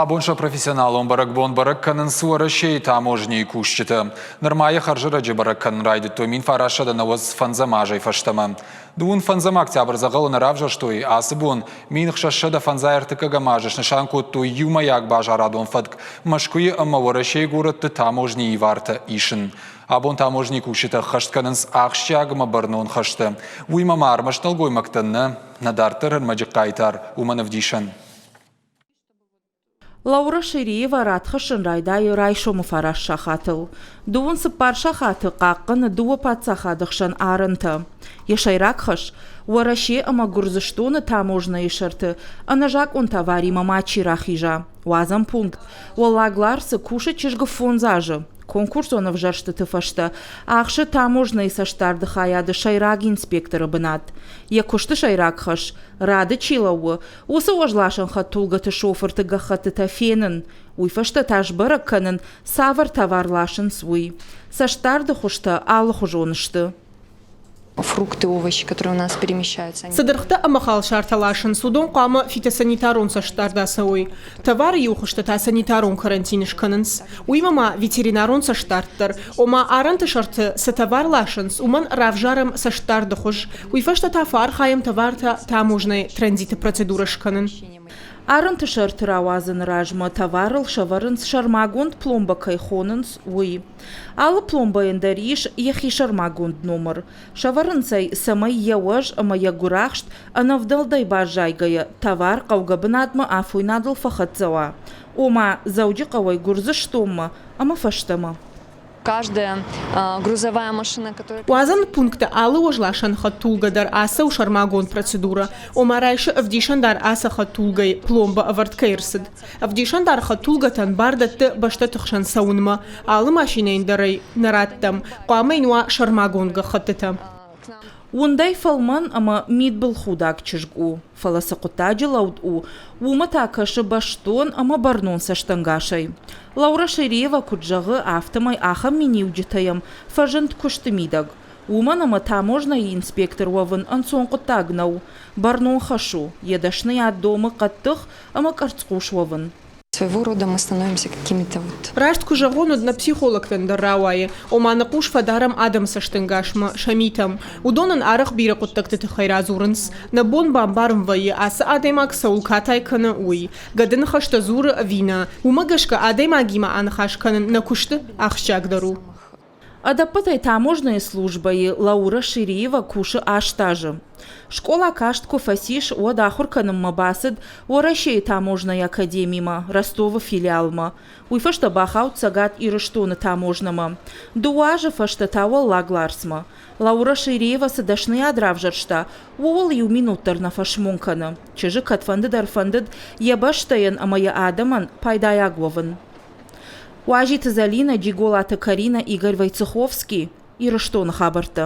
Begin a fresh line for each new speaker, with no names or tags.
Абон сӕ профессионалон бӕрӕгбон бӕрӕг кӕнынц Уӕрӕсейы таможнийы кусджытӕ. Нырма йӕ хӕрзӕрӕджы бӕрӕг кӕнын райдыдтой 1995 азӕй фӕстӕмӕ. Дыууын фӕндзӕм октябрь дзӕгъӕлы нӕ равзӕрстой, ацы бон 1651 азы снысан кодтой иумӕйаг базарадон фӕтк Мӕскуыйы ӕмӕ Уӕрӕсейы горӕтты таможнийы ивартӕ исын. Абон таможнийы кусджытӕ ӕххӕст кӕнынц ахсджиаг ӕмӕ бӕрнон хӕстӕ. Уыимӕ ма ӕрмӕст нӕлгоймӕгтӕн нӕ, нӕ дарддӕр ӕрмӕджы хъайтар уымӕн ӕвдисӕн.
Лаура Шириева радхӕссын райдайы райсомы фараст сахатыл. Дыууын цыппар сахаты хъахъхъӕны дыууӕ паддзахады хсӕн арӕнтӕ. Йӕ сӕйраг хӕс – Уӕрӕсе ӕмӕ Гуырдзыстоны таможнӕйы сӕрты ӕнӕзакъон товаримӕ мачи рахиза. Уадзӕн пункт Уӕллаг Ларсы кусы чызг фондз азы. Конкурсон ӕвзӕрстыты фӕстӕ ахсы таможнӕйы цӕстдарды хайады сӕйраг инспекторы бынат. Йӕ куысты сӕйраг хӕс – рады чи лӕууы, уыцы уӕзласӕн хӕдтулгӕты шофырты гӕххӕттытӕ фенын, уый фӕстӕ та сбӕрӕг кӕнын, цавӕр товар ласынц, уый. Цӕстдарды хуызтӕ алыхуызон сты.
Фрукты, овощи, которые у нас перемещаются.
Цы дыргътӕ ӕмӕ халсартӕ ласынц, уыдон хъуамӕ фитосанитарон цӕстдард ацӕуой. Товары иу хуызтӕ та санитарон карантин скӕнынц. Уыимӕ ма ветеринарон цӕстдард дӕр, ома арӕнты сӕрты цы товар ласынц, уымӕн равзарӕм цӕстдарды хуыз, Уый фӕстӕ та фӕархайӕм товартӕ таможнӕйы транзиты процедурӕ скӕнын.
Арӕнты сӕрты рауадзыны размӕ товарыл сӕвӕрынц сӕрмагонд пломбӕ кӕй хонынц, уый. Алы пломбӕйӕн дӕр ис йӕхи сӕрмагонд номыр. Сӕвӕрынц ӕй, цӕмӕй йӕ уӕз ӕмӕ йӕ гуырахст ӕнӕвдӕлдӕй баззайгӕйӕ товар хъӕугӕ бынатмӕ афойнадыл фӕхӕццӕ уа. Ома, Дзӕуджыхъӕуӕй Гуырдзыстонмӕ ӕмӕ фӕстӕмӕ.
Каждая грузовая машина, которая...
Уадзӕн пункты алы уӕзласӕн хӕдтулгӕ дӕр ацӕуы сӕрмагонд процедурӕ, ома райсы ӕвдисӕндар ацы хӕдтулгӕйы пломбӕ ӕвӕрд кӕй ӕрцыд. Ӕвдисӕндар хӕдтулгӕтӕн бар дӕтты бӕстӕты хсӕн цӕуынмӕ, алы машинӕйӕн дӕр ӕй нӕ раттӕм, хъуамӕ йын уа сӕрмагонд гӕххӕттытӕ.
Уындӕй фӕлмӕн ӕмӕ мидбылхудаг чызг у, фӕлӕ цы хъуыддаджы лӕуд у, уымӕ та кӕсы бӕстон ӕмӕ бӕрнон цӕстӕнгасӕй. Лаура Шириева куыд зӕгъы, афтӕмӕй ахӕм миниуджытӕ йӕм фӕзынд куысты мидӕг. Уымӕн ӕмӕ таможнӕйы инспектор уӕвын ӕнцон хъуыддаг нӕу, бӕрнон хӕс у, йӕ дӕсныйад домы хъӕддых ӕмӕ къӕрцхъус уӕвын.
Своего рода мы становимся какими-то вот...
Раст куы зӕгъон, уӕд нӕ психологтӕн дӕр рауайы, ома нӕ хъус фӕдарӕм адӕмы цӕстӕнгасмӕ, сӕ митӕм. Уыдон ын арӕх бирӕ хъуыддӕгты тыххӕй радзурынц. Нӕ бон бамбарын вӕййы, ацы адӕймаг цӕуыл катай кӕны, уый. Гӕды ныхӕстӕ дзуры ӕви нӕ, уымӕ гӕсгӕ адӕймагимӕ аныхас кӕнын нӕ куысты ахсджиагдӕр у.
Ӕдӕппӕтӕй таможнӕйы службӕйы Лаура Шириева кусы аст азы. Скъола каст куы фӕцис, уӕд ахуыр кӕнынмӕ бацыд Уӕрӕсейы таможнӕйы академимӕ, Ростовы филиалмӕ. Уый фӕстӕ бахауд Цӕгат Ирыстоны таможнӕмӕ. Дыууӕ азы фӕстӕ та Уӕллаг Ларсмӕ. Лаура Шириева цы дӕсныйад равзӕрста, ууыл иу минут дӕр нӕ фӕсмон кӕны. Чызджы кӕдфӕндыдӕр фӕндыд йӕ бӕстӕйӕн ӕмӕ йӕ адӕмӕн пайдайаг уӕвын. Уазиты Зӕлинӕ, Джиголаты Каринӕ, Игорь Войцеховский, Ирыстоны хабӕрттӕ.